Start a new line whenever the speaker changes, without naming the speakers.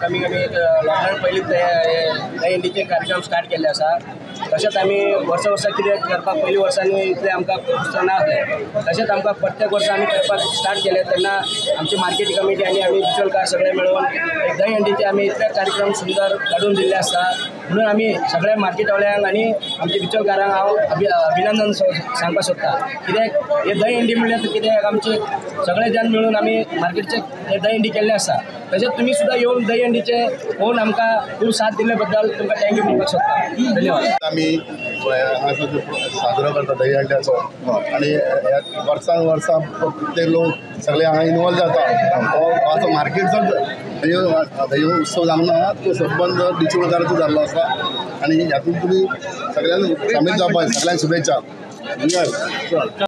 कमी कमी लॉकडावन पयलींच दहीहंडीचे कार्यक्रम स्टार्ट केल्ले आसा. तशेंच आमी वर्सा वर्सा कितें करपाक पयलीं वर्सांनी इतलें आमकां प्रोत्साहन नासलें. तशेंच आमकां प्रत्येक वर्सा आमी करपाक स्टार्ट केलें तेन्ना आमची मार्केट कमिटी आनी आमी बिचोलकार सगळे मेळून एक दहीहंडीचे आमी इतले कार्यक्रम सुंदर घडोवन दिल्ले आसता. म्हणून आमी सगळ्या मार्केटवाल्यांक आनी आमच्या बिचोलकारांक हांव अभिनंदन सांगपाक सोदता. कित्याक हे दहीहंडी म्हणल्यार कितें आमचे सगळे जाण मेळून आमी मार्केटचे हे दहीहंडी केल्ले आसा. तशेंच तुमी सुद्दां येवन दहीहंडीचे पळोवन आमकां खूब साथ दिल्ले बद्दल तुमकां thank you म्हणपाक सोदता. धन्यवाद.
आमी हांगासर साजरो करता दहीहंड्याचो आनी वर्सान वर्सा ते लोक सगळे हांगा इनवॉल्व जाता. हो आतां मार्केटचो दही उत्सव जावंक ना तो संबंद बिचोलकाराचो जाल्लो आसा आनी हातूंत तुमी सगळ्यांक सामील जावपाक सगळ्यांक शुभेच्छा.